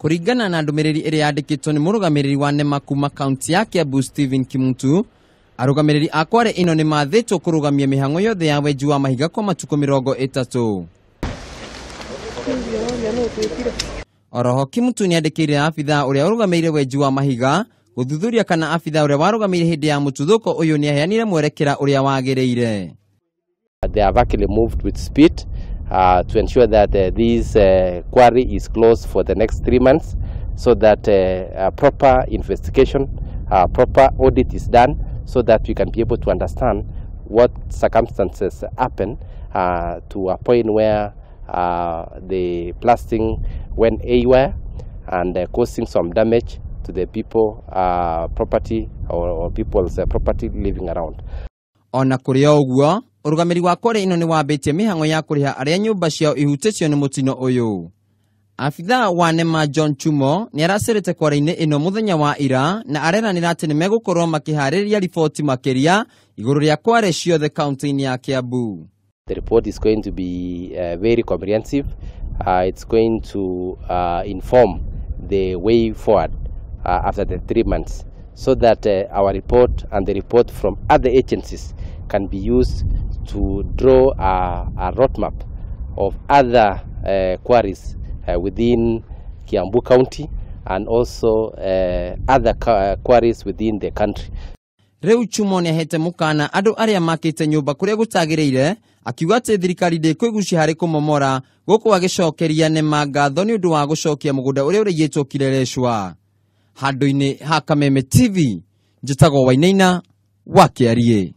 Kũringana na ndũmĩrĩri ĩrĩa yandĩkĩtwo nĩ mũrũgamĩrĩri wa NEMA kuma kaunti ya Kiambu Stephen Kimutu, arũgamĩrĩri a kware ĩno nĩ mathĩtwo kũrũgamia mĩhang'o yothe ya wenji wa mahiga kwa matukũ 30. Oroho Kimutu nĩ andĩkĩire abithaa ũrĩa ũrũgamĩrĩire wenji wa mahiga gũthuthuria kana abithaa ũrĩa warũgamĩrĩire hĩndĩ ya mũtuthũko ũyũ nĩ aheanire mwerekera ũrĩa wagĩrĩire. They have actually moved with speed to ensure that this quarry is closed for the next 3 months so that a proper investigation, a proper audit is done so that we can be able to understand what circumstances happen to a point where the blasting went haywire and causing some damage to the people, property or people's property living around. Ona kũrĩ o ũguo, ũrũgamĩrĩri wa kware ĩno nĩ wambĩtie mĩhang'o ya kũrĩha arĩa nyũmba ciao ihutĩtio nĩ mũtino ũyũ. Abithaa wa NEMA John Chumo nĩ aracerete kware-inĩ ĩno mũthenya wa ira na areranĩra atĩ nĩ megũkorwo makĩharĩrĩria riboti makĩria igũrũ rĩa kware ciothe kaunti-inĩ ya Kiambu. The report is going to be very comprehensive. It's going to inform the way forward after the 3 months, so that our report and the report from other agencies can be used to draw a roadmap of other quarries within Kiambu County and also other quarries within the country. Rĩu Chumo nĩahete mũkana andũ arĩa makĩte nyũmba kũrĩa gũtagĩrĩire, akiuga atĩ thirikari ndĩkwĩgucia harĩ kũmomora, gũkũ agĩcokeria NEMA ngatho nĩ ũndũ wa gũcokia mũgũnda ũrĩa ũrĩiyĩtwo Kileleshwa. Handũ-inĩ ha Kameme TV, njĩtagwo Wainaina wa Kĩariĩ.